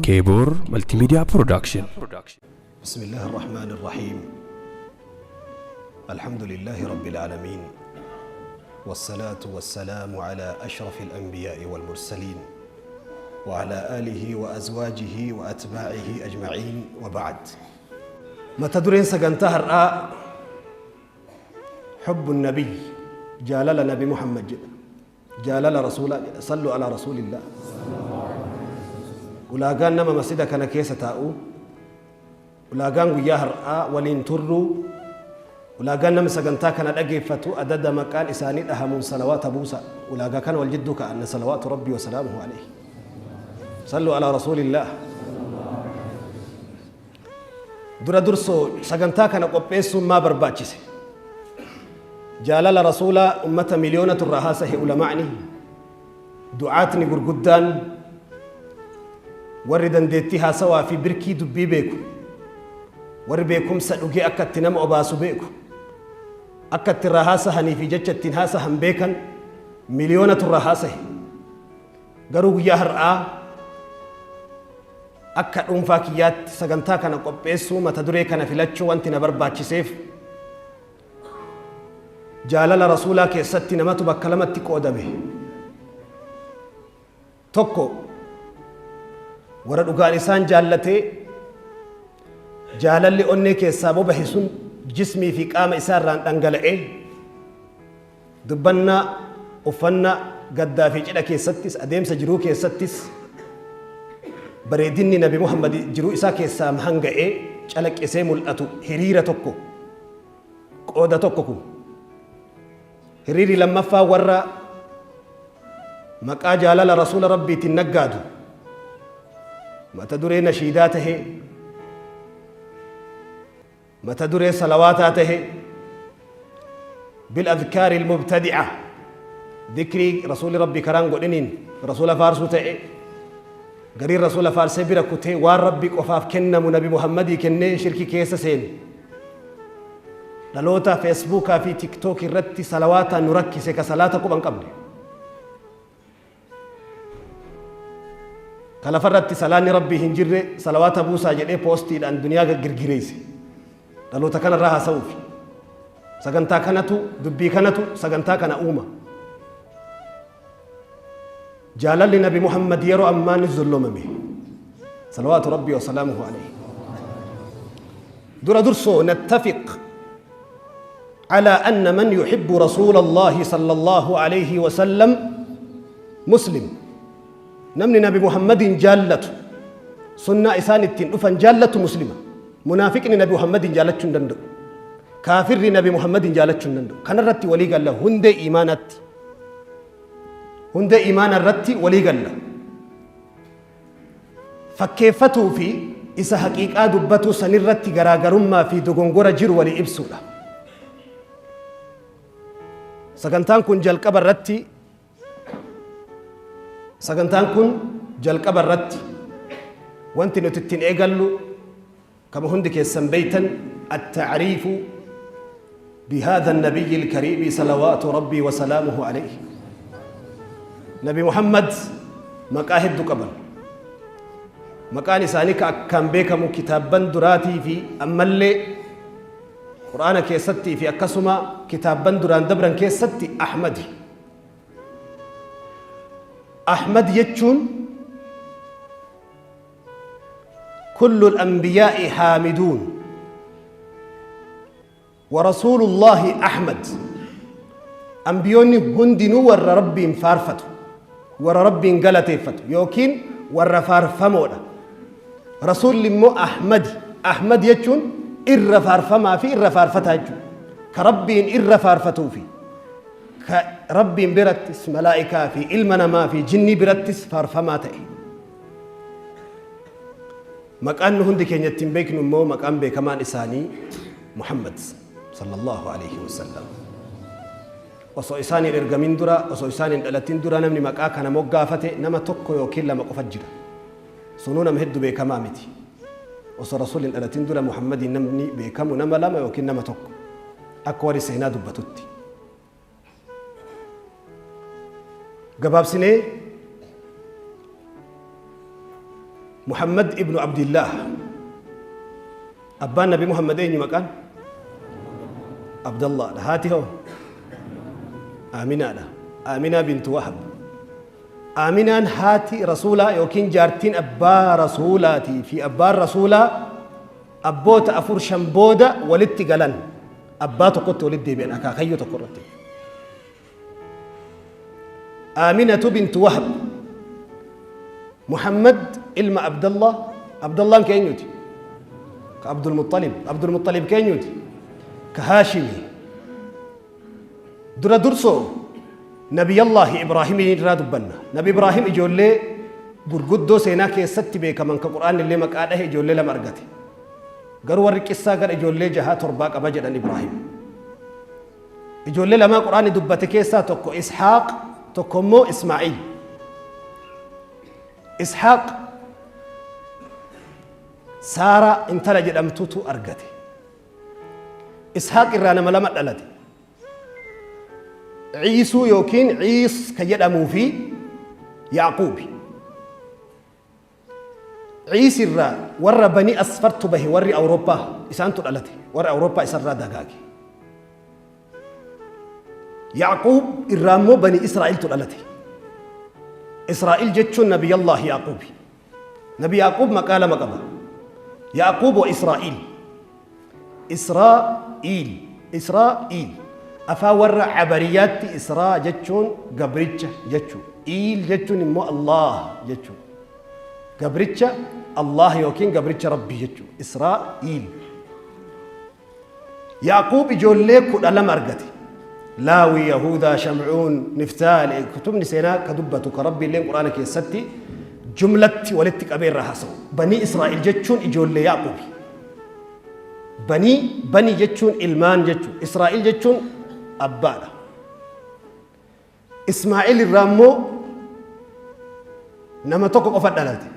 Keebor Multimedia Production. بسم الله الرحمن الرحيم. الحمد لله رب العالمين، والصلاة والسلام على أشرف الأنبياء والمرسلين وعلى آله وأزواجه وأتباعه أجمعين، وبعد. متى درين سقنتها الرأى حب النبي، جالل نبي محمد جدا، جالل رسول الله، صلوا على رسول الله. Ulaagaan nama masjida kana keessa taa'u, ulaagaan guyyaa har'aa waliin turru, ulaagaan nama sagantaa kana dhageeffatu adada maqaan isaanii dhahamuun salawaata buusa. Ulaagaa kana wal jidduu ka'anna salawaatu rabbii wa salaamuhu alayhi. Sallu alaa rasuulillah. Dura dursoo sagantaa kana qopheessuun maa barbaachise? Jaalala rasuulaa ummata miliyoonatu irraa haasahe. Ulamaa'ni, du'aatni gurguddaan, warri dandeettii haasawaa fi birkii dubbii beeku, warri beekumsa dhugee akka itti nama obaasu beeku, akka itti irraa haasahanii fi jecha ittiin haasahan beekan miliyoonatu irraa haasahe. Garuu guyyaa har'aa akka dhuunfaa kiyyaatti sagantaa kana qopheessuu, mata duree kana filachuu wanti na barbaachiseef, jaalala rasuulaa keessatti namatu bakka lamatti qoodame. Tokko warra dhugaan isaan jaallatee jaalalli onnee keessaa bobahe sun jismii fi qaama isaa irraan dhangala'ee dubbannaa, uffannaa, gaddaa fi cidha keessattis, adeemsa jiruu keessattis bareedinni Nabi Muhammad jiruu isaa keessaa hanga'ee calaqqisee mul'atu hiriira tokko, qooda tokko kun. Hiriirri lammaffaa warra maqaa jaalala rasuula rabbiitiin naggaadu, mata duree nashiidaa tahee, mata duree salawaataa tahee, بالأذكار المبتدعة، ذكري رسول ربي karaan godhiniin rasuula faarsuu ta'e, gariin rasuula faarsee bira kutee waan rabbi qofaaf kennamu Nabi Muhammadii kennee shirki keessa seene. Dhaloota Feesbuukaa fi TikTok irratti salawaataan nu rakkise, ka salaata quban qabne, ka lafarratti salaanni rabbii hin jirre salawaata buusaa jedhee poostiidhaan duniyaa girgireesse, dhaloota kanarraa haasa'uuf sagantaa kanatu, dubbii kanatu sagantaa kana uuma. Jaalalli Nabi Muhammad yeroo ammaa ni zullumame, salawaatu rabbii wasalaamuhu alayhi. Dura dursoo نتفق على أن من يحب رسول الله صلى الله عليه وسلم مسلم. Namni Nabi Muhammadin jaallatu, sunnaa isaan ittiin dhufan jaallatu muslima. Munaafiqni Nabi Muhammadin jaallachuu hin danda'u. Kaafirri Nabi Muhammadin jaallachuu hin danda'u. Kanarratti walii galla. Hundee imaanaatti, hundee imaana irratti walii galla. Fakkeeffatuu fi isa haqiiqaa dubbatuu sanirratti garaagarummaa fi dogongora jiru walii ibsuudha. Sagantaan kun jalqaba irratti wanti nuti ittiin eegallu, kama hundi keessan beeytan, التعريف بهذا النبي الكريم صلوات ربي وسلامه عليه. نبي محمد maqaa hedduu qaban. Maqaan isaanii ka akkaan beekamu kitaabban duraatii fi ammallee Qur'aana keessattii fi akkasuma kitaabban duraan dabran keessatti Ahmadi. Ahmad jechuun كل الأنبياء حامدون ورسول الله أحمد. Ambiyoonni hundinuu warra rabbiin faarfatu, warra rabbiin galateeffatu yookiin warra faarfamoodha. Rasuulli immoo Ahmadi. Ahmad jechuun irra faarfamaa fi irra faarfataa jechuudha. Ka rabbiin irra faarfatuu fi ka rabbiin birattis, malaa'ikaa fi ilma namaa fi jinnii birattis faarfamaa ta'e. Maqaan nu hundi keenya ittiin beeknu immoo, maqaan beekamaan isaanii Muhammad صلى الله عليه وسلم. Osoo isaan hin ergamin dura, osoo isaan hin dhalatin dura, namni maqaa kana moggaafate nama tokko yookiin lama qofa jira. Sunuu nama hedduu beekamaa miti. Osoo rasuulli hin dhalatin dura Muhammadiin namni beekamu nama lama yookiin nama tokko, akka warri seenaa dubbatutti. Gabaabsinee Muhammad ibnu Abdillaah. Abbaan Nabi Muhammad eenyu maqaan? Abdallaadha. Haati hoo? Aaminaadha. Aaminaa bintu Wahab. Aaminaan haati Rasuulaa yookiin jaartiin abbaa Rasuulaatii fi abbaan Rasuulaa abboota afur shan booda walitti galan abbaa tokkotti walitti deebi'an akaakayyuu tokko irratti. Aaminatu bintu Wahab. Muhammad ilma Abdallah. Abdallaan ka eenyuti? Ka Abdul Muxalib. Abdul Muxalib ka eenyuti? Ka Haashimi. Dura dursoo Nabiyallaahi Ibraahimii irraa dubbanna. Nabi Ibraahim ijoollee gurguddoo seenaa keessatti beekaman ka Qur'aanni illee maqaa dhahe ijoollee lama argate. Garuu warri qissaa gara ijoollee jahaa torbaa qaba jedhan Ibraahim. Ijoollee lamaa Qur'aanni dubbate keessaa tokko Ishaaq tokko immoo Ismaa'iil. Ishaaq Saaraa intala jedhamtutu argate. Ishaaq irraa nama lama dhalate. Ciisuu yookiin Ciis ka jedhamuu fi Yaaquubi. Ciis irraa warra Bani Asfartu bahe warri Awurooppaa isaantu dhalate. Warri Awurooppaa isarraa dagaage. Yaaquub irraa immoo Bani Israa'iltu dhalate. Israa'il jechuun Nabiyallaahi Yaaquubi. Nabi Yaaquub maqaa lama qaba. Yaaquub wa Israa'iil. Israa'iil. Israa'iil. Afaan warra Abariyaatti Israa jechuun gabricha jechuu. Iil jechuun immoo Allaah jechuu. Gabricha Allaah yookiin gabricha Rabbii jechuu. Israa'iil. Yaaquub ijoollee 12 argate. Laawii, Yahuudaa, Shamcuun, Niftaal, kutubni seenaa ka dubbatu ka Rabbi illeen Quraana keessatti jumlatti walitti qabee irraa haasa'u. Banii Israa'el jechuun ijoollee Yaaquubi. Banii, banii jechuun ilmaan jechuu. Israa'el jechuun abbaadha. Ismaa'eel irraa immoo nama tokko qofa dhalate.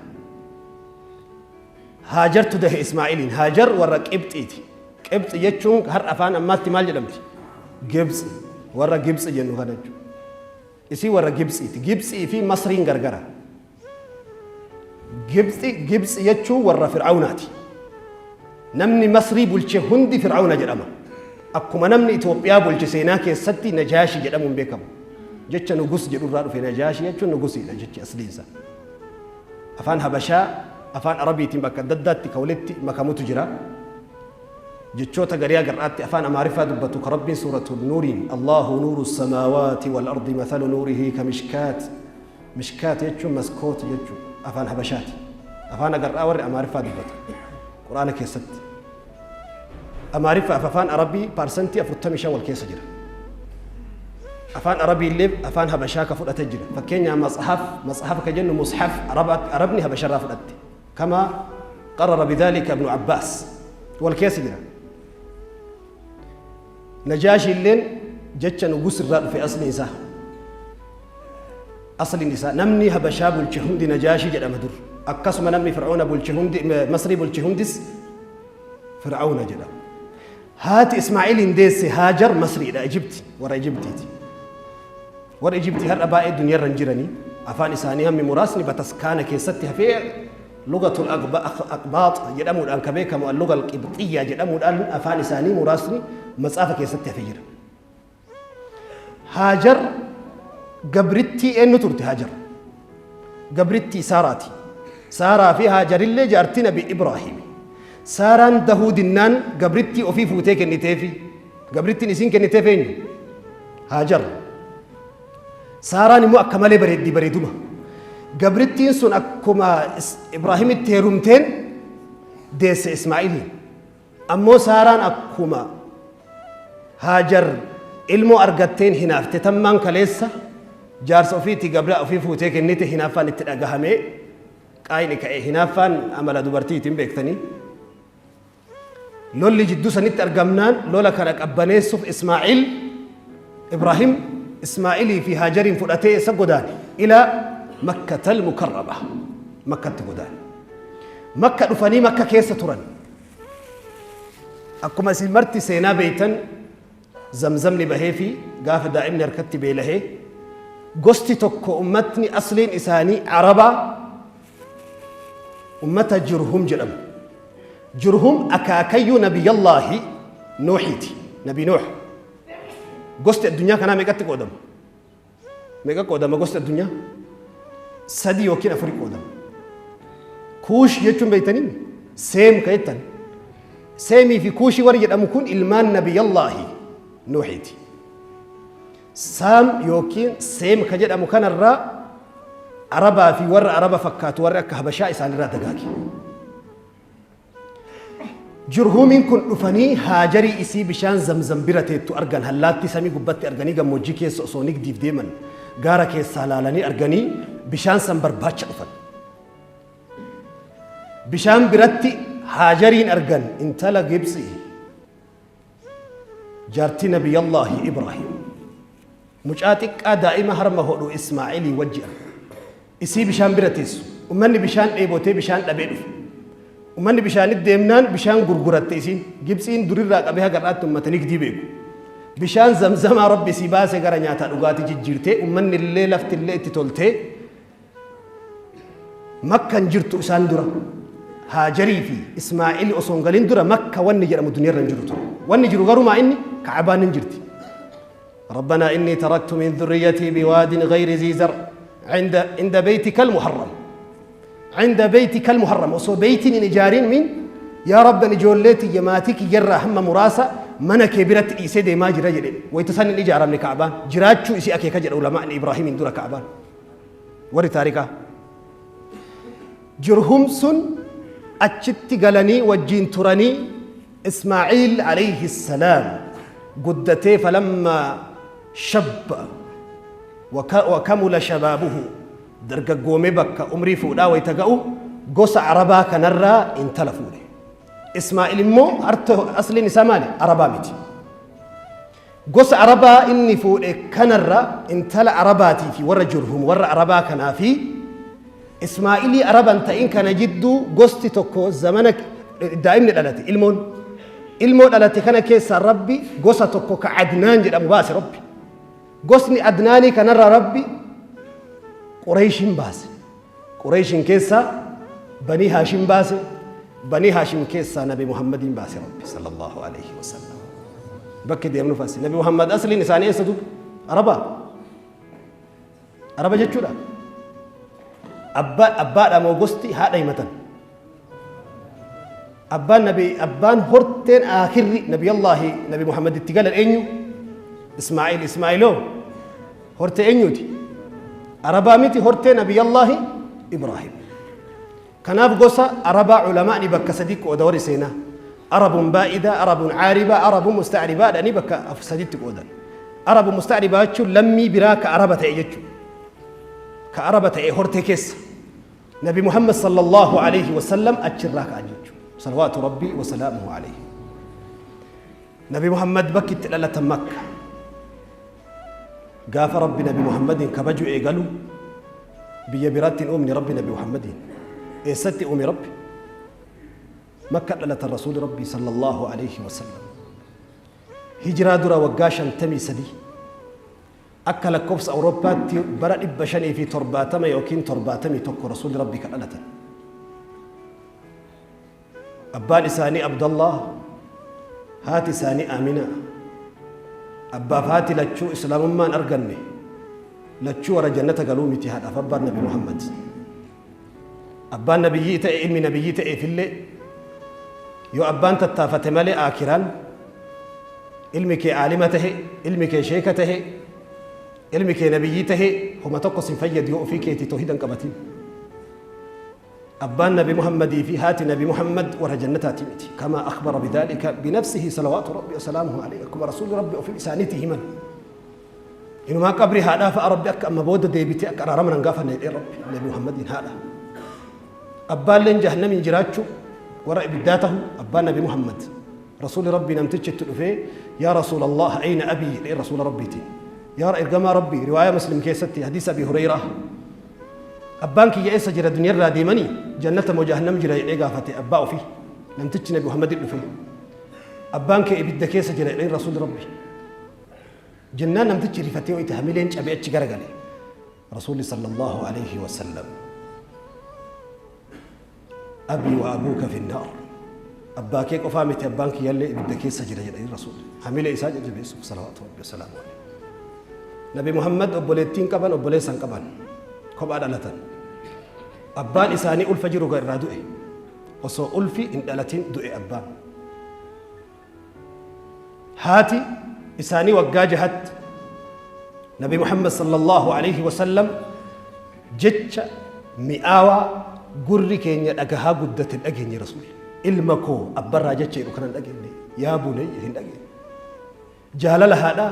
Haajartu dahe Ismaa'eeliin. Haajar warra Qibxiiti. Qibxi jechuun har'a afaan ammaatti maal jedhamti? Gibxi. Warra Gibxi jennu kana jechuudha. Isii warra Gibxiiti. Gibxii fi Masriin gargara. Gibxi Gibxi jechuun warra Fir'awnaati. Namni Masrii bulche hundi Fir'awna jedhama. Akkuma namni Itoophiyaa bulche seenaa keessatti Najaashi jedhamuun beekamu. Jecha Nugus jedhurraa dhufe Najaashi jechuun Nugusiidha jechi asliinsa. Afaan Habashaa afaan Arabiitiin bakka adda addaatti ka walitti makamutu jira. Jechoota garii agar'aatti afaan Amaariffaa dubbatu ka Rabbiin suuratul Nuuriin Allahu nuuru samaawaati wal ardi mathalu nuurihi ka mishkaat Mishkaat jechuun maskoot jechuu afaan Habashaati. Afaan agar'aa warri Amaariffaa dubbatu. Qur'aana keessatti. Amaariffaa fi afaan Arabii paarsantii 45 wal keessa jira. Afaan Arabii illee afaan Habashaa ka fudhate jira. Fakkeenyaa matshaf, matshaf ka jennu mushaf Arabni Habasharraa fudhatte. Kama qarara bidhalika Ibnu Abbaas. Wal keessa jira. Najaashi illeen jecha nugus irraa dhufe asliin isaa. Asliin isaa namni Habashaa bulche hundi Najaashii jedhama dur. Akkasuma namni Fir'auna bulche hundi Masrii bulche hundis Fir'auna jedhama. Haati Ismaa'iliin deesse Haajar Masriidha Ijibti warra Ijibtiiti. Warra Ijibtii har'a baay'ee duniyarra hin jiranii afaan isaanii hammi muraasni bataskaana keessatti hafee Lugatul Aqbaax jedhamuudhaan ka beekamu Al-Luga Al-Qibxiyyaa jedhamuudhaan afaan isaanii muraasni matsaafa keessatti hafe jira. Haajar gabrittii eenyu turte Haajar? Gabrittii Saaraati. Saaraa fi Haajarillee jaartii Nabi Ibraahimi. Saaraan dahuu dinnaan gabrittii ofii fuutee kenniteefi. Gabrittiin isiin kenniteef eenyu? Haajar. Saaraan immoo akka malee bareeddi bareeduma. Gabrittiin sun akkuma Ibraahimitti heerumteen deesse Ismaa'iliin. Ammoo Saaraan akkuma Haajar ilmoo argatteen hinaafte tammaan kaleessa jaarsa ofiitii gabra ofii fuutee kennite hinaaffaan itti dhagahamee qaayni ka'e. Hinaaffaan amala dubartiitiin beektanii. Lolli jidduu sanitti argamnaan lola kana qabbaneessuuf Ismaa'il Ibraahim Ismaa'ilii fi Haajariin fudhatee eessa godaane? Ilaa Makkatal Mukarrama. Makkatti godaane. Makka dhufanii Makka keessa turan. Akkuma isin marti seenaa beeytan Zamzamni bahee fi gaafa daa'imni harkatti beelahee gosti tokko ummatni asliin isaanii Arabaa Ummata Jurhum jedhamu. Jurhum akaakayyuu Nabiyyallaahi Nuuhiiti. Nabi Nuuh. Gosti addunyaa kanaa meeqatti qoodama? Meeqa qoodama gosti addunyaa? Sadi yookiin afuri qoodama. Kuush jechuun beektanii? Seem ka jettan. Seemii fi Kuushii warri jedhamu kun ilmaan Nabiyyallaahi Nuuhiiti. Saam yookiin Seem ka jedhamu kanarraa Arabaa fi warra Araba fakkaatu warri akka Habashaa isaanirraa dagaage. Jurhuumiin kun dhufanii Haajarii isii bishaan Zamzam bira teettu argan hallaattii samii gubbatti arganii gammoojjii keessa osoo nigdiif deeman gaara keessaa laalanii arganii bishaan san barbaacha dhufan. Bishaan biratti Haajariin argan intala Gibxii. Jaartii Nabiyallaahi Ibraahim. Mucaa xiqqaa daa'ima harma hodhu Ismaa'ilii wajji arge. Isii bishaan bira teessu. Ummanni bishaan dheebotee bishaan dhabee dhufe. Ummanni bishaanitti deemnaan bishaan gurguratte isiin. Gibtsiin durirraa qabee haga har'aatti ummata nigdii beeku. Bishaan zamzamaa Rabbi isii baase gara nyaataa dhugaatii jijjiirtee ummanni illee lafti illee itti toltee Makkan jirtu isaan dura. Haajarii fi Ismaa'ili osoo hin galin dura Makka wanni jedhamu duniyarra hin jiru ture. Wanni jiru garuu maa inni Ka'abaan hin jirti. ربنا إني تركت من ذريتي بواد غير ذي زرع عند بيتك المحرم عند بيتك المحرم osoo beeytiin hin ijaarin min yaa rabban ijoollee tiyya maatii kiyyarraa hamma muraasa mana kee biratti dhiisee deemaa jira jedhe wayita san hin ijaaramne Ka'abaan jiraachuu isii akeeka jedha ulamaan Ibraahimiin dura Ka'abaan. Warri taarikaa. Jurhum sun achitti galanii wajjiin turanii Ismaa'iil alayhi salaam guddatee falammaa shabba wa kamula shabaabuhu dargaggoomee bakka umrii fuudhaa wayita ga'u gosa Arabaa kanarraa intala fuudhe. Ismaa'il immoo asliin isaa maali? Arabaa miti. Gosa Arabaa inni fuudhe kanarra intala Arabaatii fi warra Jurhum warra Arabaa kanaa fi Ismaa'ilii Araba hin ta'in kana jidduu gosti tokko zamana daa'imni dhalate ilmoon ilmoo dhalate kana keessaa Rabbi gosa tokko ka Adnaan jedhamu baase Rabbi. Gosni Adnaanii kanarra Rabbi Qureeshiin baase. Qureeshiin keessaa Banii Haashim baase. Banii Haashim keessaa Nabi Muhammadiin baase Rabbi sallallahu alaihi wasallam. Bakki deemnuuf asi. Nabi Muhammad asliin isaanii eessa duuba? Araba. Araba jechuudha. Abbaa abbaadha moo gosti haadha himatan. Abbaan nabi abbaan horteen aakirri nabiyallaahi nabi Muhammad itti galan eenyu? Ismaa'il Ismaa'iloo hortee eenyuuti? Arabaa miti hortee nabiyallaahi Ibraahim. Kanaaf gosa Arabaa ulamaani bakka sadii qooda warri seenaa. Arabun baa'ida, Arabun caariba, Arabun musta'ribaa jedhanii bakka sadiitti qoodan. Arabun musta'ribaa jechuun lammii biraa ka Araba ta'e jechuudha. Ka Araba ta'e hortee keessa. Nabi Muhammad sallallahu alayhi wa sallam achirraa ka'an jechuudha. Salawaatu Rabbii wa salaamuhu alayhi. Nabi Muhammad bakki itti dhalatan Makka. Gaafa Rabbi Nabi Muhammadiin kabaju eegalu biyya biraatti hin uumne Rabbi Nabi Muhammadiin. Eessatti uume Rabbi? Makka dhalatan Rasuuli Rabbii sallallahu alayhi wa sallam. Hijiraa dura waggaa 53 akka lakkoofsa Awurooppaatti bara 570 yookiin 71 Rasuulli Rabbii kan dhalatan. Abbaan isaanii Abdallah, haati isaanii Aamina. Abbaaf haati lachuu Islaamummaa hin arganne. Lachuu warra jannata galuu miti haadhaaf abbaan Nabi Muhammad. Abbaan nabiyyii ta'e ilmi nabiyyii ta'eefillee yoo abbaan tattaafate malee aakiraan ilmi kee aalima tahe, ilmi kee sheeka tahe, ilmi kee nabiyyii tahe homa tokko sin fayyadu yoo ofii keetii toohida hin qabatin. Abbaan Nabi Muhammadii fi haati Nabi Muhammad warra jannataati miti. Kamaa akhbara bidhaalika binafsihi salawaatu Rabbi wasalaamuhu alayhi. Akkuma Rasuulli Rabbi ofii isaaniitii himan. Inumaa qabrii haadhaa fa'a Rabbi akka amma booda deebitee akka araarama nan gaafanne jedhee Rabbi Nabi Muhammadiin haadha. Abbaalleen jahannamiin jiraachuu warra ibiddaa tahu abbaan Nabi Muhammad. Rasuulli Rabbii namtichi itti dhufee yaa Rasuulallah ayna abii jedhee Rasuula Rabbiitiin. Yaa ergamaa Rabbii riwaayaa Muslim keessatti hadiisa Abi Hureyraa Abbaan kiyya eessa jira duniyarraa deemanii jannata moo jahannam jira jedhee gaafate abbaa ofii namtichi Nabi Muhammadin dhufee abbaan kee ibidda keessa jira jedheen Rasuulli Rabbi jennaan namtichi rifatee wayita hamileen cabee achi garagale Rasuulli sallallahu alaihi wasallam. Abii wa abuuka finnaar. Abbaa kee qofaa miti abbaan kiyyallee ibidda keessa jira jedhanii Rasuulli. Hamilee isaa jajjabeessuuf salawaatu rabbi wasalaamu alayhi. Nabi Muhammad obboleettiin qaban obboleessa hin qaban. Kophaa dhalatan. Abbaan isaanii ulfa jiru irraa du'e. Osoo ulfi hin dhalatin du'e abbaan. Haati isaanii waggaa jahatti Nabi Muhammad sallallahu alaihi wasallam jecha mi'aawaa gurri keenya dhagahaa guddate hin dhageenye Rasuulli. Ilma koo abbarraa jecha jedhu kana hin dhageenye. Yaa bunayya hin dhageenye. Jaalala haadhaa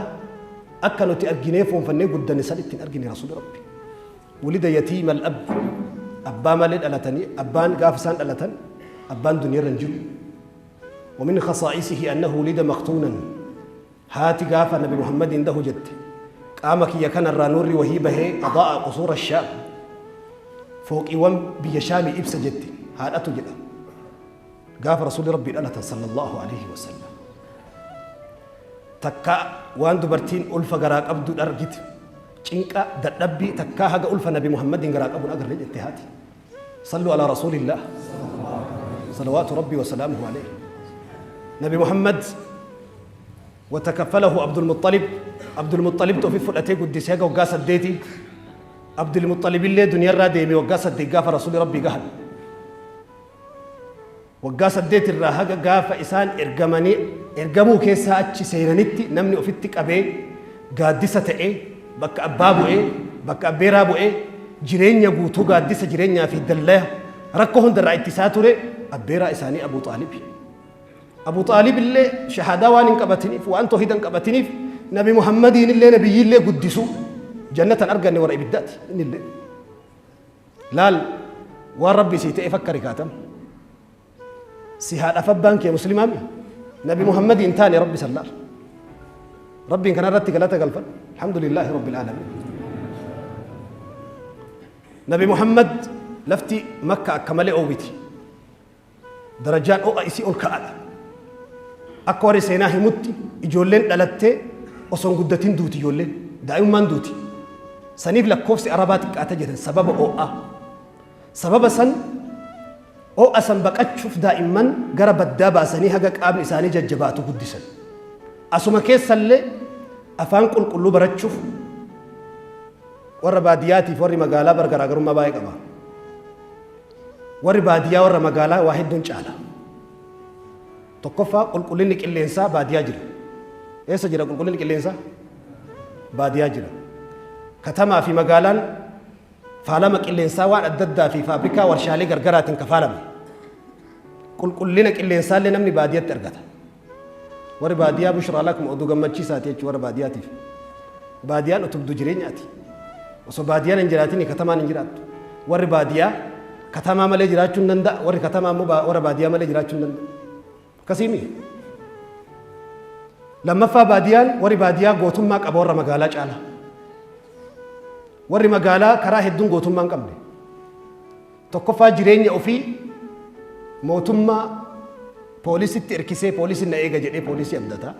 akka nuti arginee fuunfannee guddanne san itti hin argine Rasuulli Rabbi. Wulida yatiima al-ab abbaa malee dhalatanii abbaan gaafa isaan dhalatan abbaan duniyarra hin jiru. ومن خصائصه أنه ولد مختونا haati gaafa Nabi Muhammadiin dahu jette qaama kiyya kanarraa nuurri wahii bahee أضاء قصور الشام fooqiiwwan biyya shaamii ibsa jette haadhatu jedha gaafa Rasuulli Rabbii dhalatan sallallahu alaihi wasallam. Takka waan dubartiin ulfa garaa qabdu argite cinqa dadhabbii takkaa haga ulfa Nabi Muhammadiin garaa qabuun agarre jette haati. صلوا على رسول الله صلوات ربي وسلامه عليه. Nabi Muhammad وتكفله عبد المطلب. عبد المطلب ofi fudhatee guddisee haga waggaa 8. Abdul Muxalib illee duniyarraa deeme waggaa 8 gaafa Rasuulli Rabbii gahan. Waggaa 8 irraa haga gaafa isaan ergamanii ergamuu keessaa achi seenanitti namni ofitti qabee gaaddisa ta'ee bakka abbaa bu'ee bakka abbeeraa bu'ee jireenya guutuu gaaddisa jireenyaa fi dallaya rakkoo hundarraa ittisaa ture abbeeraa isaanii Abuu Xaalibi. Abu Xaalib illee shahaadaa waan hin qabatiniif waan toohida hin qabatiniif Nabi Muhammadiin illee nabiyyiillee guddisu jannatan arganne warra ibiddaati inni illee. Laal waan Rabbi sii ta'e fakka rikaatam. Si haadhaaf abbaan kee muslimaami. Nabi Muhammadiin taane Rabbi san laal. Rabbiin kanarratti galata galfadhu. Alhamdulillaahi Rabbil aalamiin. Nabi Muhammad lafti Makka akka malee oowwiti. Darajaan ho'a isii ol ka'aadha. Akka warri seenaa himutti ijoolleen dhalattee osoo hin guddatin duuti ijoolleen. Daa'imummaan duuti. Saniif lakkoofsi Arabaa xiqqaata jedhan sababa ho'aa. Sababa san ho'a san baqachuuf daa'imman gara baddaa baasanii haga qaamni isaanii jajjabaatu guddisan. Asuma keessallee afaan qulqulluu barachuuf warra baadiyyaatiif warri magaalaa bar garaagarummaa baay'ee qaba. Warri baadiyyaa warra magaalaa waa hedduun caala. Tokkoffaa qulqullinni qilleensaa baadiyyaa jira. Eessa jira qulqullinni qilleensaa? Baadiyyaa jira. Katamaa fi magaalaan faalama qilleensaa waan adda addaa fi faabrikaa warshaalee gargaraatiin kafaalame. Qulqullina qilleensaallee namni baadiyyatti argata. Warri baadiyyaa بشرى لكم oduu gammachiisaati jechuudha warra baadiyyaatiif. Baadiyyaan utubduu jireenyaati. Osoo baadiyyaan hin jiraatin katamaan hin jiraattu. Warri baadiyyaa katamaa malee jiraachuu hin danda'a. Warri katamaa immoo warra baadiyyaa malee jiraachuu hin danda'a. Akkasiimi. Lammaffaa baadiyyaan warri baadiyyaa gootummaa qaba warra magaalaa caala. Warri magaalaa karaa hedduun gootummaa hin qabne. Tokkoffaa jireenya ofii mootummaa poolisitti hirkisee poolisiin na eega jedhee poolisii abdata.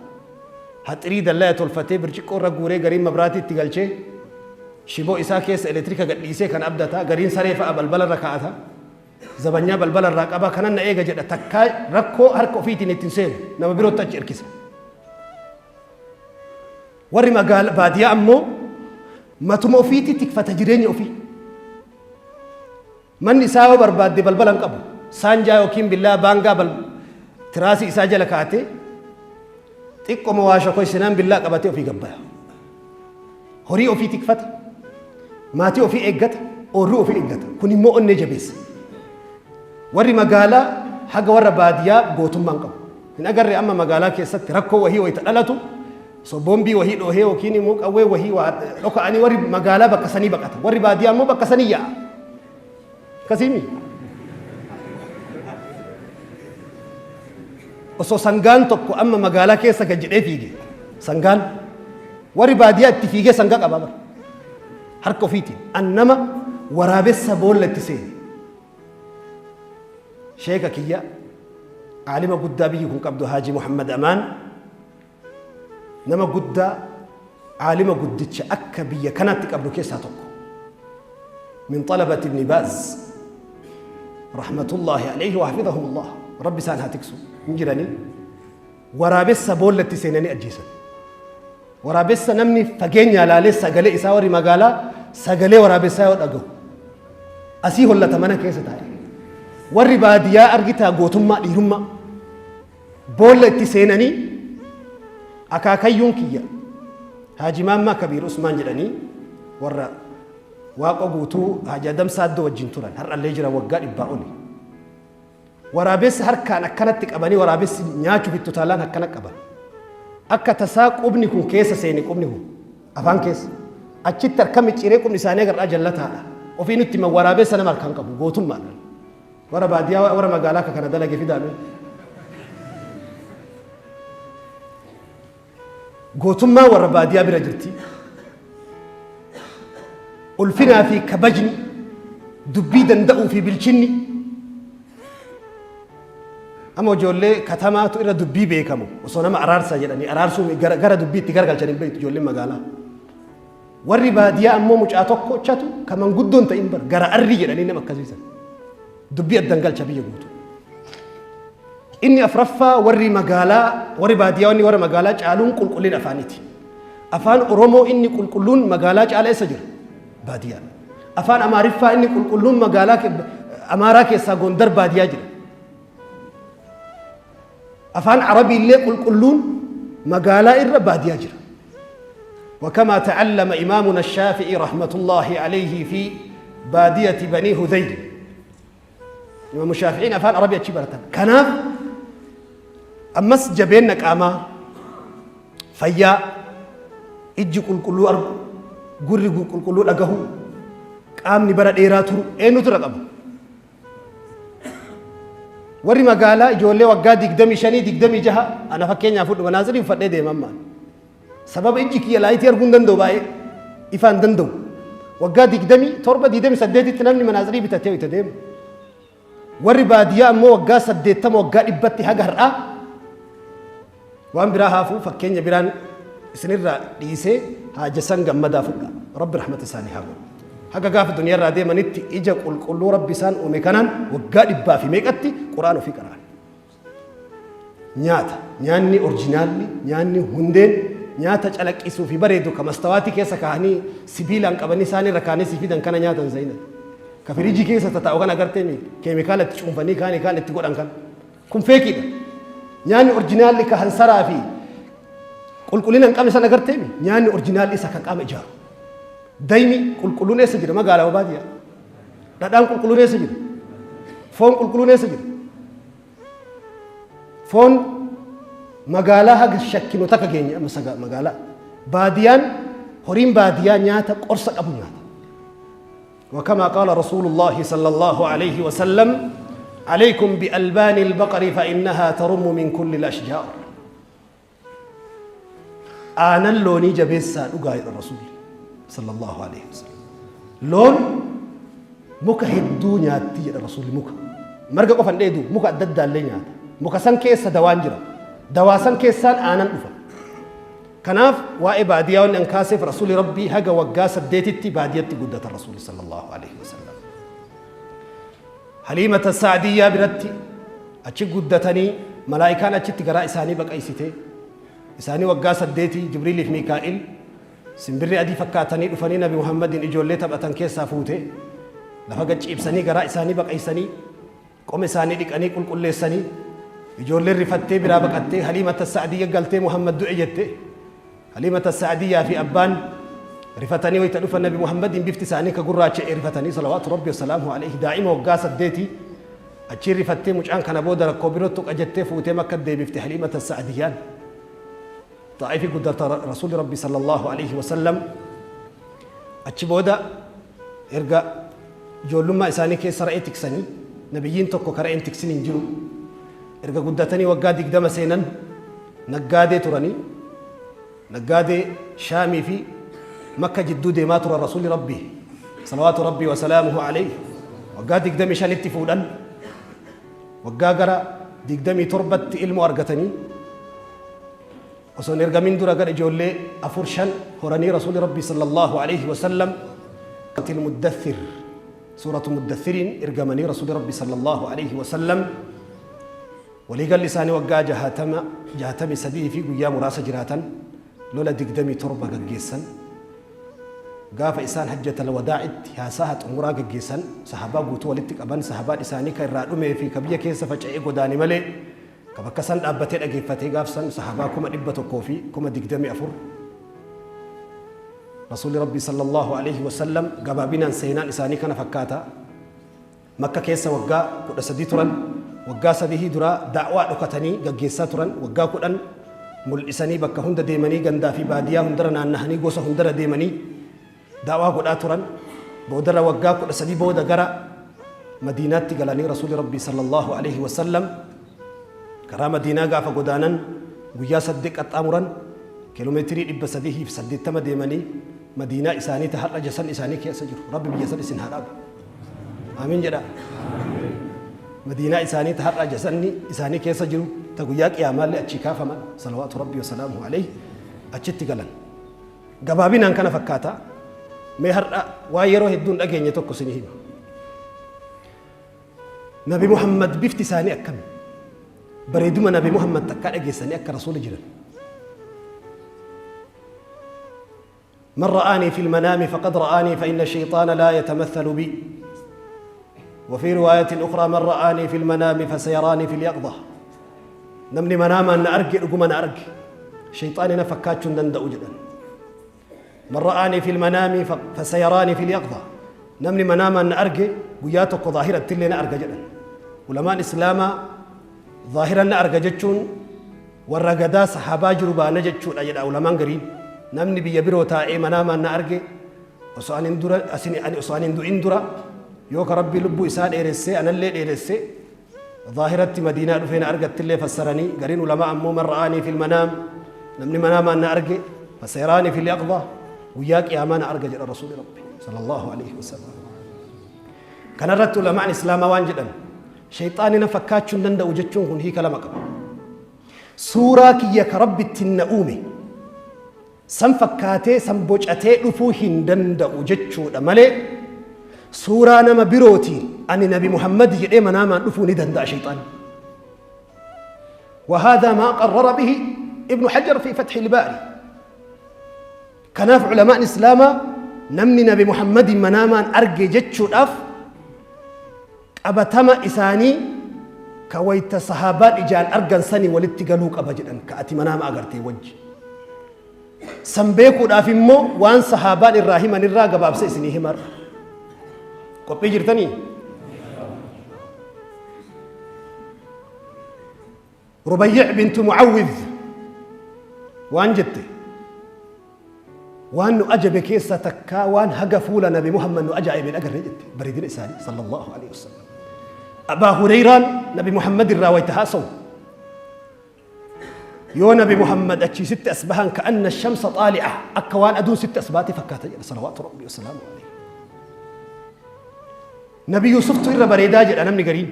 Haxirii dallaya tolfatee birciqqoo irra guuree gariin mabraatii itti galchee shiboo isaa keessa elektiriika gadhiisee kan abdata. Gariin saree fa'a balbala irra kaa'ata. Zabanyaa balbala irraa qaba kanan na eega jedha takkaa rakkoo harka ofiitiin ittiin seenu nama birootti achi hirkisa. Warri magaala baadiyyaa ammoo matuma ofiitti tikfata jireenya ofii. Manni isaa yoo barbaadde balbala hin qabu. Saanjaa yookiin billaa baangaa tiraasii isaa jala kaa'atee xiqqoma waa shokoysinaan billaa qabatee ofii gabbaya. Horii ofii tikfata. Maatii ofii eeggata. Oorruu ofii eeggata. Kun immoo onnee jabeessa. Warri magaalaa haga warra baadiyyaa gootummaa hin qabu. Hin agarre amma magaalaa keessatti rakkoo wahii wayita dhalatu osoo boombii wahii dhoohee yookiin immoo qawwee wahii waa dhoka'anii warri magaalaa bakka sanii baqata. Warri baadiyyaa immoo bakka sanii yaa'a. Akkasiimi. Osoo sangaan tokko amma magaalaa keessa gad jedhee fiige sangaan warri baadiyyaa itti fiigee sangaa qaba bara. Harka ofiitiin an nama waraabessa boolla itti seene. Sheeka kiyya aalima guddaa biyyi kun qabdu Haaji Muhammad Amaan nama guddaa aalima guddicha akka biyya kanaatti qabdu keessaa tokko. من طلبة ابن باز. Rahmatullaahi alayhi wa hafidhahumullah. Rabbi isaan haa tiksu. Hin jiranii. Waraabessa boollatti seenanii ajjeesan. Waraabessa namni fageenya laalee sagalee isaa warri magaalaa sagalee waraabessaa yoo dhagahu asii hollata mana keessa taa'e. Warri baadiyyaa argitaa gootummaa dhiirummaa boolla itti seenanii akaakayyuun kiyya Haaji Maammaa Kabiir Usmaan jedhanii warra Waaqoo Guutuu Haaji Adam Saaddoo wajjin turan har'allee jira waggaa dhibbaa oli. Waraabessa harkaan akkanatti qabanii waraabessi nyaachuuf itti utaalaan akkana qaban. Akka tasaa qubni kun keessa seene qubni kun afaan keessa. Achitti harka micciiree qubni isaanii agarraa jallataadha. Ofii nutti himan waraabessa nama harkaan qabu gootummaadhaan. Warra baadiyyaa warra magaalaa akka kana dalage fidaame. Gootummaan warra baadiyaa bira jirti. Ulfinaa fi kabajni, dubbii danda'uu fi bilchinni. Amma ijoollee katamaatu irra dubbii beekamu osoo nama araarsa jedhanii araarsuu gara dubbii itti garagalchan hin beektu ijoolleen magaalaa. Warri baadiyaa ammoo mucaa tokkochatu ka manguddoon ta'in bar gara arrii jedhanii nama akkasiisan. Dubbii addan galcha biyya guutuu. Inni afraffaa warri magaalaa warri baadiyyaa wanni warra magaalaa caaluun qulqullina afaaniiti. Afaan Oromoo inni qulqulluun magaalaa caala eessa jira? Baadiyyaa. Afaan Amaariffaa inni qulqulluun magaalaa Amaaraa keessaa Gondar baadiyyaa jira. Afaan Arabii illee qulqulluun magaalaa irra baadiyyaa jira. وكما تعلم إمامنا الشافعي رحمة الله عليه في بادية بني هذيل Imaamu Shaafi'iin afaan Arabii achi baratan. Kanaaf ammas jabeenna qaamaa, fayyaa, ijji qulqulluu argu, gurri qulqulluu dhagahu, qaamni bara dheeraa turu eenyutu irra qaba? Warri magaalaa ijoollee waggaa 25 26 ana fakkeenyaaf fudhu manaazirii uffadhee deema ammaan. Sababa ijji kiyya laayitii arguu hin danda'u baay'ee ifaa hin danda'u. Waggaa 27 28tti namni manaazirii bitatee itti deema. Warri baadiyyaa ammoo waggaa 80 waggaa dhibbatti haga har'aa waan biraa haafuu fakkeenya biraan isinirraa dhiisee haajasan gammadaa fudha. Rabbi rahmata isaanii haa godhu. Haga gaafa duniyaarraa deemanitti ija qulqulluu Rabbi isaan uume kanaan waggaa dhibbaa fi meeqatti quraan ofii qara'an. Nyaata. Nyaanni orjinaalli, nyaanni hundeen, nyaata calaqqisuu fi bareedu ka mastawaatii keessa kaahanii sibiilaan qabanii saanii irra kaahanii si fidan kana nyaatan zayina. Ka firiijii keessa tataa'u kana agartee mi keemikaala itti cuunfanii kaanii kaan itti godhan kana. Kun feekiidha. Nyaanni orjinaalli ka hansaraa fi qulqullina hin qabne san agartee mi nyaanni orjinaalli isa ka qaama ijaaru. Daymi qulqulluun eessa jira magaalaa baadiyyaa? Dhadhaan qulqulluun eessa jira? Foon qulqulluun eessa jira? Foon magaalaa haga shakkinu takka geenye amma saga magaalaa. Baadiyaan horiin baadiyaa nyaata qorsa qabu nyaata. وكما قال رسول الله صلى الله عليه وسلم عليكم بألبان البقر فإنها ترم من كل الأشجار Aanan loonii jabeessaa dhugaa jedhan Rasuulli sallallahu alaihi wasallam. Loon muka hedduu nyaatti jedha Rasuulli muka. Marga qofa hin dheedu muka adda addaa illee nyaata. Muka san keessa dawaan jira. Dawaa san keessaan aanan dhufa. Kanaaf waa'ee baadiyaa wanni an kaaseef Rasuulli Rabbii haga waggaa saddeetitti baadiyatti guddatan Rasuulli sallallahu alaihi wasallam. Haliimata Sa'diyyaa biratti achi guddatanii malaa'ikaan achitti garaa isaanii baqaysite. Isaanii waggaa saddeetii Jibriiliif Miikaa'il simbirri adii fakkaatanii dhufanii Nabi Muhammadiin ijoollee taphatan keessaa fuute. Lafa gad ciibsanii garaa isaanii baqaysanii qoma isaanii dhiqanii qulqulleessanii ijoolleen rifattee biraa baqattee Haliimata Sa'diyya galtee Muhammad du'e jette. Haliimata Sa'diyyaa fi abbaan rifatanii wayta dhufan Nabi Muhammadiin bifti isaanii ka gurraacha'e rifatanii salawaatu Rabbi wasalaamuhu alayhi daa'ima waggaa saddeetii achiin rifattee mucaan kana booda rakkoo biroo tuqa jettee fuutee Makka deebifte Haliimata Sa'diyyaan. Xaa'ifi guddata Rasuulli Rabbi sallallahu alayhi wasallam achi booda erga ijoollummaa isaanii keessa re'ee tiksanii nabiyyiin tokko ka re'een tiksin hin jiru erga guddatanii waggaa 20 seenan naggaadee turanii naggaadee Shaamii fi Makka jidduu deemaa turan Rasuulli Rabbii salawaatu Rabbii wasalaamuhu alayhi waggaa 25tti fuudhan waggaa gara 27tti ilmoo argatanii osoo hin ergamin dura gara ijoollee afur shan horanii Rasuulli Rabbii sallallahu alayhi wasallam Muddathir. Suuratu Muddathiriin ergamanii Rasuuli Rabbi sallallahu alaihi wasallam waliigalli isaanii waggaa jahatama jahatamii sadii fi guyyaa muraasa jiraatan, lola 27 gaggeessan. Gaafa isaan hajjatal wadaa'itti haasaha xumuraa gaggeessan, sahaabaa guutuu walitti qaban, sahaabaan isaanii ka irraa dhumee fi ka biyya keessa faca'ee godaane malee ka bakka san dhaabbatee dhageeffatee gaaf san sahaabaa 124,000. Rasuulli Rabbii sallallahu alaihi wasallam gabaabinaan seenaan isaanii kana fakkaata. Makka keessa waggaa 13 turan. Waggaa sadihii duraa da'waa dhokatanii gaggeessaa turan. Waggaa 10 mul'isanii bakka hunda deemanii, gandaa fi baadiyaa hundara naannahanii, gosa hundara deemanii da'waa godhaa turan. Boodarra waggaa 13 booda gara Madiinaatti galanii Rasuulli Rabbii sallallahu alaihi wasallam karaa Madiinaa gaafa godaanan guyyaa saddeet qaxxaamuran, kiiloomeetirii 380 deemanii Madiinaa isaanii ta har'a jasan isaanii keessa jiru. Rabbi biyya san isin haa dhaabu. Amiin jedhaa. Madiinaa isaanii ta har'a jasanni isaanii keessa jiru, ta guyyaa qiyaamaallee achii kaafaman salawaatu Rabbii wasalaamuhu alayhi achitti galan. Gabaabinaan kana fakkaata. Mee har'a waan yeroo hedduun dhageenye tokko isinii hima. Nabi Muhammad bifti isaanii akkami? Bareeduma Nabi Muhammad takkaa dhageessanii akka rasuula jiran? من رآني في المنام فقد رآني، فإن الشيطان لا يتمثل بي. وفي رواية أخرى: من رآني في المنام فسيراني في اليقظة. Namni manaamaan na arge dhuguma na arge, shayxaani na fakkaachuu hin danda'u jedhan. من رآني في المنام فسيراني في اليقظة. Namni manaamaan na arge guyyaa tokko zaahiratti illee na arga jedhan. Ulamaan Islaamaa zaahiran na arga jechuun warra gadaa sahaabaa jiru baana jechuudha jedha ulamaan gariin. Namni biyya biroo taa'ee manaamaan na arge, osoo ani hin dura asin ani osoo ani hin du'in dura, yoo ka Rabbi lubbuu isaa dheeressee anallee dheeresse, zaahiratti Madiinaa dhufee na argattillee fassaranii. Gariin ulamaa ammoo من رآني في المنام, namni manaamaan na arge, فسيراني في اليقظة, guyyaa qiyaamaa na arga jedha Rasuuli Rabbi sallallahu alaihi wasallam. Kanarratti ulamaan Islaamaa waan jedhan, shayxaani na fakkaachuu hin danda'u jechuun kun hiika lama qaba. Suuraa kiyya ka Rabbi ittiin na uume san fakkaatee, san bocatee dhufuu hin danda'u jechuudha malee, suuraa nama birootiin ani Nabi Muhammad jedhee manaamaan dhufuu ni danda'a shayxaanni. وهذا ما قرر به ابن حجر في فتح الباري. Kanaaf ulamaan Islaamaa namni Nabi Muhammadin manaamaan arge jechuudhaaf qabatama isaanii ka wayta sahaabaan ijaan argan sanii walitti galuu qaba jedhan, ka ati manaama agartee wajji. San beekuudhaaf immoo waan sahaabaan irraa himan irraa gabaabsa isinii himarra. Qophii jirtanii? Rubayyi' bintu Mucawwidh waan jette, waan nu ajabe keessa takkaa waan haga fuula Nabi Muhammad nu ajaa'ibe hin agarre jette, bareedina isaanii sallallahu alaihi wasallam. Abaa Hureyraan Nabi Muhammad irraa wayta haasawu, yoo Nabi Muhammad achii sitti as bahan, كأن الشمس طالعة, akka waan aduun sitti as baate fakkaata jedha salawaatu Rabbii wasalaamu alayhi. Nabi Yusuftu irra bareedaa jedha namni gariin.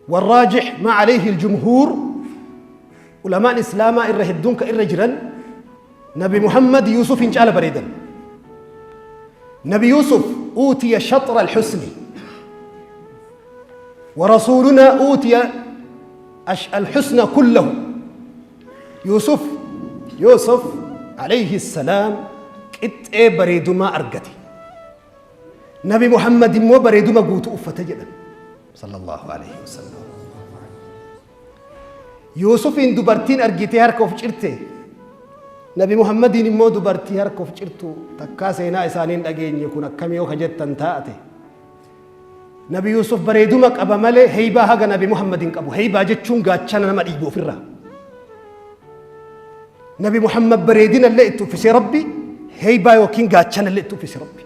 والراجح ما عليه الجمهور, ulamaan Islaamaa irra hedduun ka irra jiran, Nabi Muhammad Yusufin caala bareedan. Nabi Yusuf أوتي شطر الحسن ورسولنا أوتي الحسن كله. يوسف يوسف عليه السلام qixxee bareedumaa argate, Nabi Muhammad immoo bareeduma guutuu uffate jedhan sallallahu alaihi wasallam. Yuusufiin dubartiin argitee harka of cirte, Nabi Muhammadiin immoo dubartii harka of cirtu takkaa seenaa isaaniin dhageenye. Kun akkamii yoo ka jettan taate, Nabi Yuusuf bareeduma qaba malee heybaa haga Nabi Muhammad hin qabu. Heybaa jechuun gaachana nama dhiibu ofirraa. Nabi Muhammad bareedina illee itti uffisee Rabbi, heybaa yookiin gaachana illee itti uffise Rabbi.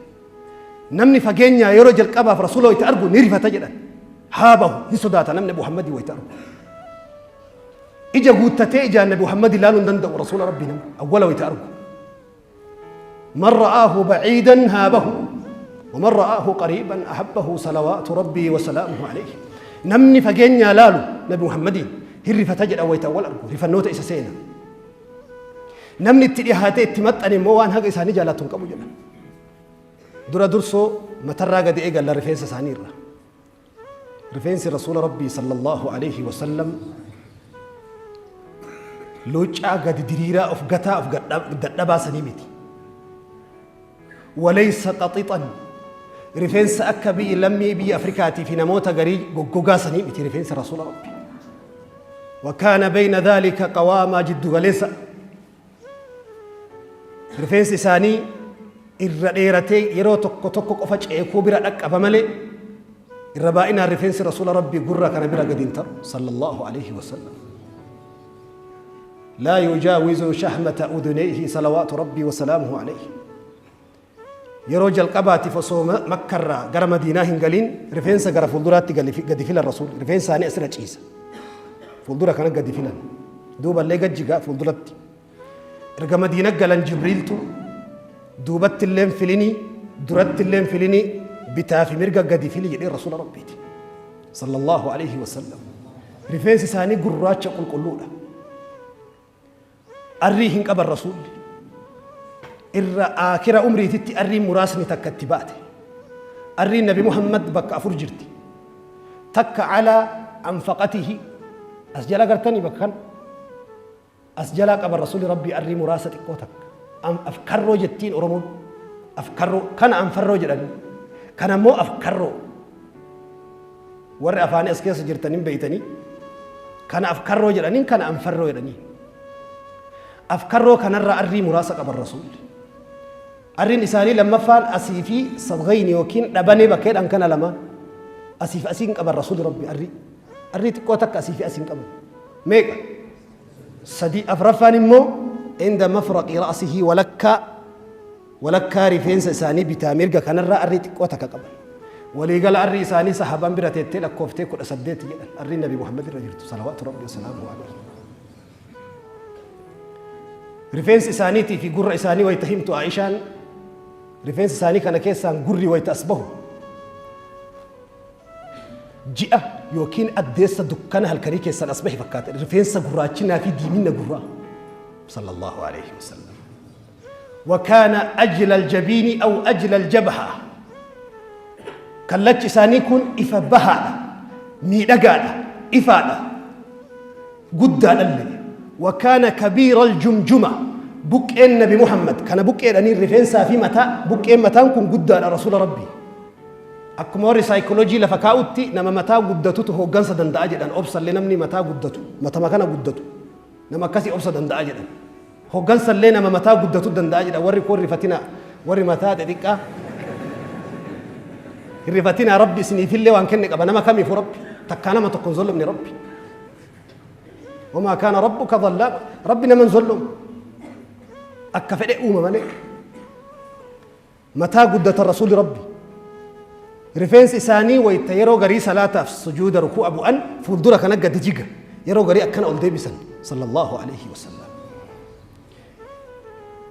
Namni fageenyaa yeroo jalqabaaf Rasuula wayita argu ni rifata jedhan. Haa bahu ni sodaata namni Muhammadii wayita argu. Ija guuttatee ijaan Nabi Muhammad ilaaluu hin danda'u Rasuula Rabbii namni awwala wayita argu. من رآه بعيدا هابه ومن رآه قريبا أحبه صلوات ربي وسلامه عليه. Namni fageenyaa laalu Nabi Muhammadiin hin rifata jedha wayita awwal argu, rifannoota isa seena. Namni itti dhiyaatee itti maxxane immoo waan haga isaanii jaalatu hin qabu jedhan. Dura dursoo matarraa gadi eegalla rifeensa isaanii irra. Rifeensi Rasuula Rabbii sallallahu alaihi wasallam luuccaa gadi diriiraa of gataa of dadhabaa sanii miti. Walaysa qaxixan, rifeensa akka biyyi lammii biyya Afrikaatii fi namoota garii goggogaa sanii miti rifeensi Rasuula Rabbii. Wakaana bayna dhaalika qawaamaa, jiddu galeessa. Rifeensi isaanii irra dheeratee yeroo tokko tokko qofa ceekuu bira dhaqqaba malee irra baay'inaan rifeensi Rasuula Rabbii gurra kana bira gadi hin ta'u sallallahu alaihi wasallam. Laa yujaawizu shahmata udunayhi salawaatu Rabbii wasalaamuhu alayhi. Yeroo jalqabaatiif osoo Makkarraa gara Madiinaa hin galiin rifeensa gara fuulduraatti gadi filan Rasuulli. Rifeensa isaanii asirra ciisa. Fuuldura kana gadi filan. Duuballee gajjigaa fuulduratti. Erga Madiina galan Jibriiltu duubatti illeen filinii, duratti illeen filinii, bitaa fi mirga gadi fili jedhee Rasuula Rabbiiti. Sallallahu alaihi wasallam. Rifeensi isaanii gurraacha qulqulluudha. Arrii hin qaban Rasuulli. Irra aakira umriititti arriin muraasni takka itti baate. Arriin Nabi Muhammad bakka afur jirti. Takka calaa anfaqatihi, as jala gartanii bakka kana. As jalaa qaban Rasuulli Rabbii arrii muraasa xiqqoo takka. Afkarroo jettiin Oromoon. Afkarroo kana anfarroo jedhanii. Kana immoo afkarroo. Warri afaanii as keessa jirtan hin beeytanii. Kana afkarroo jedhaniin, kana anfarroo jedhanii. Afkarroo kanarraa arrii muraasa qaban Rasuulli. Arriin isaanii lammaffaan asii fi sadghayni yookiin dhabanee bakka jedhan kana lamaan. Asii fi asiin qaban Rasuulli Rabbi arrii. Arrii xiqqoo takka asii fi asiin qaban. Meeqa? Sadi. Afraffaan immoo inda mafraqi ra'sihi, walakkaa rifeensa isaanii bitaa mirga kanarraa arrii xiqqoo takka qaban. Waliigala arrii isaanii sahaabaan bira teettee lakkooftee 18 jedhan arrii Nabi Muhammad irra jirtu salawaatu Rabbi wasalaamuhu alayhi. Rifeensi isaaniitii fi gurra isaanii wayita himtu Aishaan, rifeensa isaanii kana keessaan gurri wayita as bahu ji'a yookiin addeessa dukkana halkanii keessaan as bahe fakkaata. Rifeensa gurraachinaa fi diiminna gurraa. Sallallahu alayhi wasallam. Wakaana ajla aljabiini aw ajla aljabha. Kallachi isaanii kun ifa bahaadha. Miidhagaadha. Ifaadha. Guddaadhallee. Wakaana kabiira aljumjuma. Buqqeen Nabi Muhammad kana buqqeedhanii rifeensaa fi mataa, buqqeen mataan kun guddaadha Rasuula Rabbii. Akkuma warri saayikooloojii lafa kaa'utti nama mataa guddatutu hooggansa danda'a jedhan. Obsallee namni mataa guddatu, matama kana guddatu, nama akkasii obsa danda'a jedhan. Hooggansallee nama mataa guddatu danda'a jedhan. Warri kun rifatina, warri mataa xixiqqaa hin rifatina. Rabbi isiniifillee waan kenne qaba. Nama kamiifu Rabbi takkaa nama tokko hin zollomne Rabbi. Wamaa kaana rabbuka dhallaama, Rabbi nama hin zollomu, akka fedhe uuma malee. Mataa guddata Rasuulli Rabbi. Rifeensi isaanii wayta yeroo garii salaataaf sujuuda ruku'a bu'an fuuldura kana gadi jiga. Yeroo garii akkana ol deebisan sallallahu alaihi wasallam.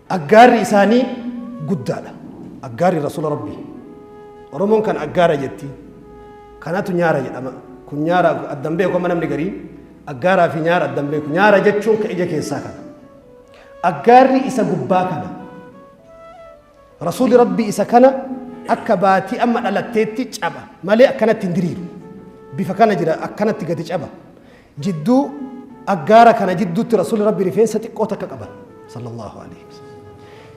Aggaarri isaanii guddaadha. Aggaarri Rasuula Rabbi. Oromoon kan aggaara jetti. Kanatu nyaara jedhama. Kun nyaara addan beeku amma namni garii. Aggaaraa fi nyaara addan beeku. Nyaara jechuun ka ija keessaa kana. Aggaarri isa gubbaa kana. Rasuulli Rabbii isa kana akka baatii amma dhalatteetti caba malee akkanatti hin diriiru. Bifa kana jira, akkanatti gadi caba. Jidduu aggaara kana jidduutti Rasuulli Rabbii rifeensa xiqqoo takka qaban. Sallallahu alaihi wasallam.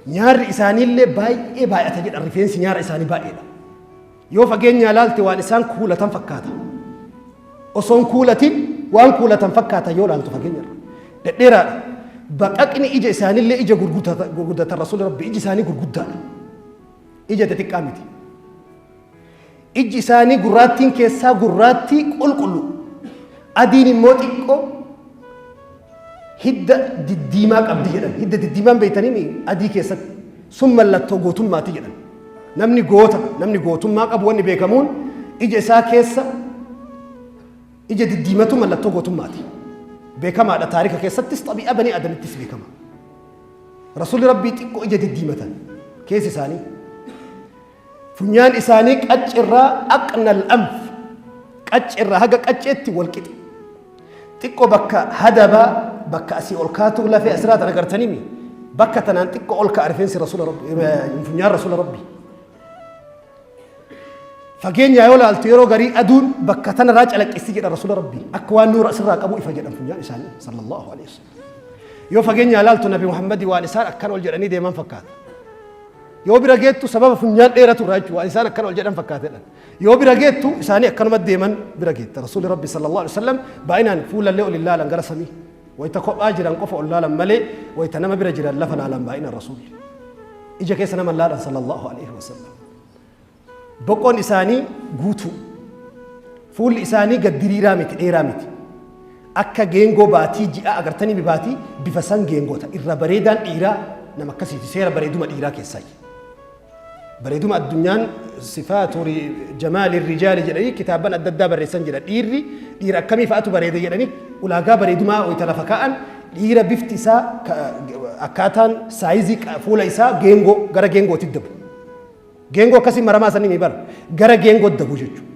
Nyaarri isaaniillee baay'ee baay'ata jedhan, rifeensi nyaara isaanii baay'eedha. Yoo fageenyaa laalte waan isaan kuulatan fakkaata. Osoo hin kuulatin waan kuulatan fakkaata yoo laaltu fageenyarra. Dhedheeraadha. Baqaqni ija isaaniillee ija gurguddatan Rasuulli Rabbi, iji isaanii gurguddaadha. Ija xixiqqaa miti. Iji isaanii gurraattiin keessaa gurraattii qulqulluu. Adiin immoo xiqqoo hidda diddiimaa qabdi jedhan. Hidda diddiimaan beektanii adii keessatti sun mallattoo gootummaati jedhan. Namni goota, namni gootummaa qabu wanni beekamuun ija isaa keessa ija diddiimatu mallattoo gootummaati. Beekamaadha, taarika keessattis xabii'a banii Adamittis beekama. Rasuulli Rabbii xiqqoo ija diddiimatan keessi isaanii. Funyaan isaanii qaccirraa, aqnal anf, qaccirraa haga qacceetti wal qixe. Xiqqoo bakka hadabaa, bakka asii ol kaatu lafee asirraa tana gartanii bakka tanaan xiqqoo ol ka'a rifeensi Rasuula Rabbi, funyaan Rasuula Rabbii. Fageenyaa yoo laaltu yeroo garii aduun bakka tanarraa calaqqisi jedha Rasuula Rabbii. Akka waan nuura asirraa qabu ifa jedhan funyaan isaanii sallallahu alaihi wasallam. Yoo fageenyaa laaltu Nabi Muhammadi waan isaan akkan ol jedhanii deeman fakkaata. Yoo bira geettu sababa funyaan dheeratu irraa jechuudha waan isaan akkan ol jedhan fakkaata jedhan. Yoo bira geettu isaanii akkanuma deeman bira geetta. Rasuulli Rabbi sallallahu alaihi wasallam baay'inaan fuulallee ol hin laalan gara samii. Wayita kophaa jiran qofa ol laalan malee wayita nama bira jiran lafa laalan baay'inaan Rasuulli. Ija keessa nama laalan sallallahu alaihi wasallam. Boqoon isaanii guutuu. Fuulli isaanii gad diriiraa miti dheeraa miti. Akka geengoo baatii ji'aa agartanii mi baatii bifa san geengoota irra bareedaan dhiiraa nama akkasiiti seera bareeduma dhiiraa keessaa. Bareeduma addunyaan sifaatu jamaali rijaali jedhanii kitaabban adda addaa barreessan jira. Dhiirri dhiira akkamii fa'atu bareeda jedhanii ulaagaa bareedumaa wayita lafa kaa'an dhiira bifti isaa akkaataan saayizii fuula isaa geengoo gara geengootti dabu. Geengoo akkasii maramaa sanii mi bara gara geengootti dabu jechuudha.